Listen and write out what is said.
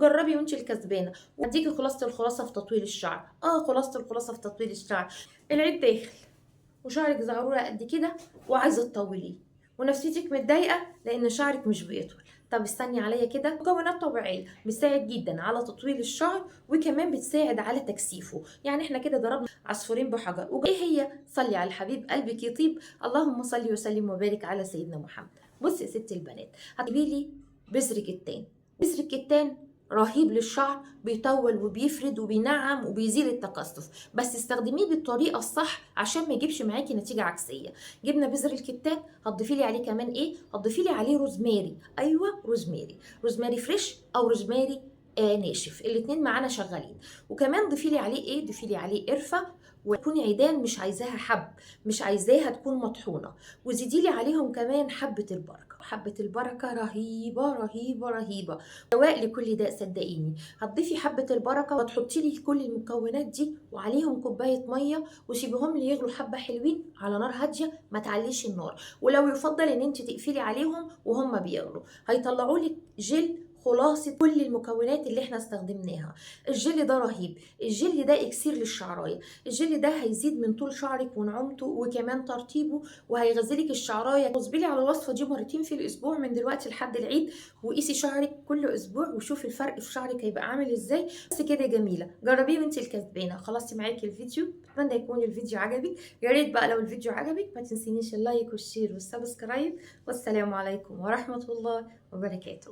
جربي وانت الكسبانه. واديكي خلاصه الخلاصة في تطويل الشعر. خلاصه الخلاصة في تطويل الشعر. العيد داخل وشعرك زعرورة قد كده وعايزه تطوليه ونفسيتك متضايقة لان شعرك مش بيطول. طب استني عليا كده. مكونات طبيعية بتساعد جدا على تطويل الشعر وكمان بتساعد على تكثيفه، يعني احنا كده ضربنا عصفورين بحجر. ايه هي؟ صلي على الحبيب قلبك يطيب، اللهم صلي وسلم وبارك على سيدنا محمد. بصي يا ست البنات، هتجيبي لي بذر كتان. بذر الكتان رهيب للشعر، بيطول وبيفرد وبينعم وبيزيل التقصف، بس استخدميه بالطريقة الصح عشان ما يجيبش معاكي نتيجة عكسية. جبنا بذر الكتان، هتضيفي لي عليه كمان ايه؟ هتضيفي لي عليه روزماري. ايوه روزماري، روزماري fresh او روزماري ناشف، الاتنين معانا شغالين. وكمان ضيفي لي عليه ايه؟ ضيفي لي عليه قرفه، وتكون عيدان، مش عايزاها حب، مش عايزاها تكون مطحونه. وزيدي لي عليهم كمان حبه البركة. حبه البركة رهيبة رهيبة رهيبة، دواء لكل داء صدقيني. هتضيفي حبه البركة وتحطي لي كل المكونات دي وعليهم كوباية مية، وسيبيهم لي يغلوا حبه حلوين على نار هادية، ما تعليش النار، ولو يفضل ان انت تقفلي عليهم وهم بيغلوا. هيطلعوا لك جل خلاصة كل المكونات اللي احنا استخدمناها. الجل ده رهيب، الجل ده اكسير للشعرايه، الجل ده هيزيد من طول شعرك ونعومته وكمان ترطيبه، وهيغذيلك الشعرايه. اصبري على الوصفة دي مرتين في الاسبوع من دلوقتي لحد العيد، وقيسي شعرك كل اسبوع وشوفي الفرق في شعرك هيبقى عامل ازاي. بس كده جميلة، جربيه وانت الكسبانه. خلصتي معاكي الفيديو، اتمنى يكون الفيديو عجبك. يا ريت بقى لو الفيديو عجبك ما تنسينيش ال like وال share وال subscribe، والسلام عليكم ورحمة الله وبركاته.